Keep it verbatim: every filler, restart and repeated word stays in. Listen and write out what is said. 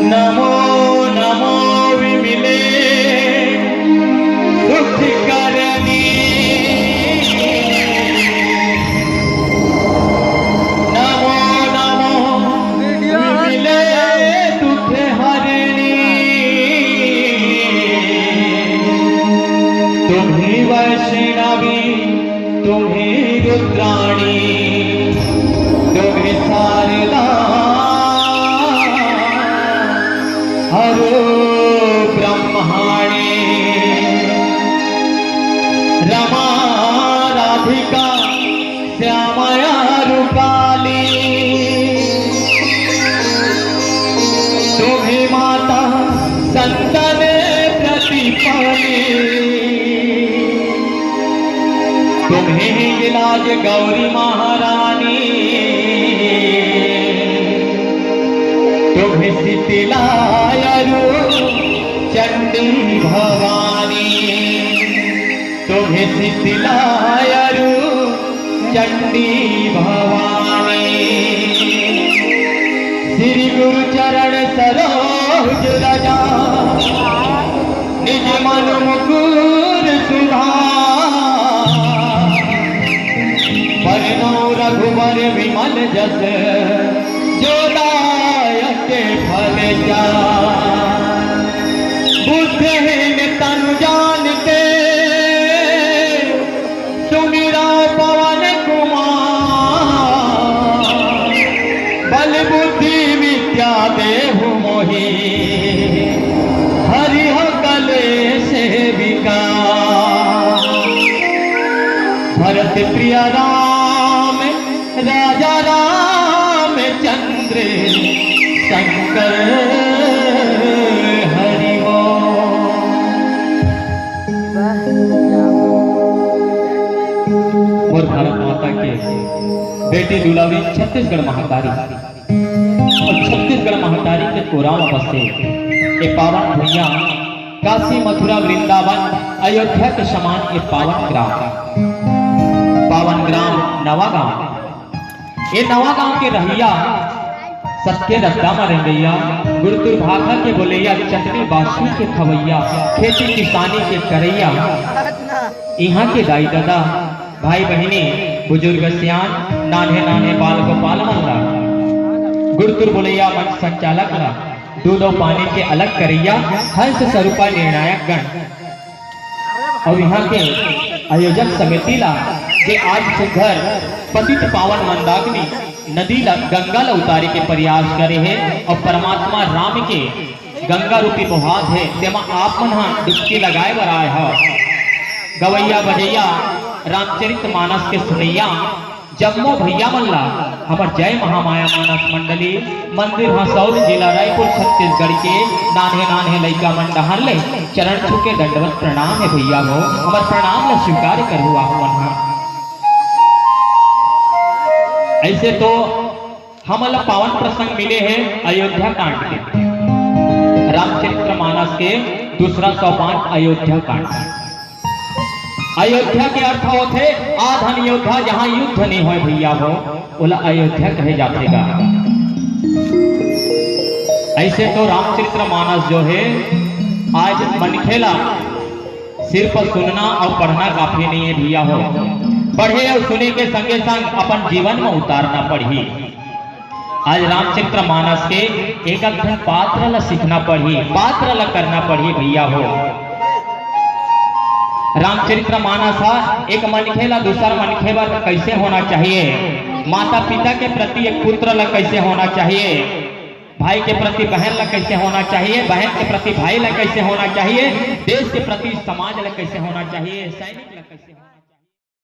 नमो नमो विमले सुखकरणी। नमो नमो विमले दुख हरणी। तुम्ही वैष्णवी तुम्ही रुद्राणी, तुम्ही शारदा, हरो ब्रह्माणी, रमा राधिका श्यामया रूपाली। तुम्ही माता संतन प्रतिपाली। तुम्ही ही इलाज गौरी महारानी, तुम्ही शीतला अरु चंडी भवानी, तुम्ही शीतला अरु चंडी भवानी। श्री गुरु चरण सरोज रजा, निज मन मुकुर सुधार। बरनउँ रघुबर विमल जस, जो दायक फल चार। बुद्धिहीन तनु जानिके, सुमिरउँ पवन कुमार। बल बुद्धि विद्या देहु मोहि, हरिहउ कलेस विकार। भरत प्रिय राम राजा रामचंद्र, शंकर हरि बोल। मोर भारत माता के बेटी दुलारी छत्तीसगढ़ महतारी, अउ छत्तीसगढ़ महतारी के कोरा म बसे ए पावन भुइयां, काशी मथुरा वृंदावन अयोध्या के समान ए पावन ग्राम, पावन ग्राम नवागांव। ए नवागांव के रहइया, सत के रद्दा म रेंगइया, गुरतुर भाखा के बोलइया, चटनी बासी के खवइया, खेती किसानी के करइया, इहां के दाई ददा, भाई बहिनी, बुजुर्ग सियान, नान्हे नान्हे बाल गोपाल मन ला, गुरतुर बोलइया मंच संचालक ला, दूध अउ पानी के अलग करइया, हंस स्वरूपा निर्णायक गण, अउ इहां के आयोजक समिति ला, जे आज सुघर पतित पावन मंदाकिनी नदी ला, गंगा ला उतारे के प्रयास करे हे अउ परमात्मा राम के गंगा रूपी बोहात हे, तेमा आप मन ह डुबकी लगाए बर आए हव। गवइया बजइया रामचरित मानस के सुनइया जम्मो भइया मन ला हमर जय महामाया मानस मंडली, मंदिर हसौद, जिला रायपुर, छत्तीसगढ़ के नान्हे नान्हे लइका मन डहार ले चरण छू के दंडवत प्रणाम हे भइया हो, हमर प्रणाम ला स्वीकार करहु आप मन ह। अइसे तो हमन ला पावन प्रसंग मिले हे अयोध्या कांड के, रामचरित्र मानस के दूसरा सोपान अयोध्या कांड। अयोध्या के अर्थ होथे आधन योद्धा, जहां युद्ध नइ होय भइया हो, ओला अयोध्या कहे जाथे गा। अइसे तो रामचरित्र मानस जो हे, आज मनखे ला सिर्फ सुनना अउ पढ़ना काफी नइ हे भइया हो, पढ़े अउ सुने के संगे संग अपन जीवन म उतारना पड़ही। आज रामचरित्र मानस के एक एक ठन पात्र ला सीखना पड़ही, पात्र ला करना पड़ही भइया हो। रामचरित्र मानस ह एक मनखे ला दूसर मनखे बर कइसे होना चाहिए, माता पिता के प्रति एक पुत्र ला कइसे होना चाहिए, भाई के प्रति बहन ला कइसे होना चाहिए, बहन के प्रति भाई ला कइसे होना चाहिए, देश के प्रति समाज ला कइसे होना चाहिए, सैनिक ला कइसे होना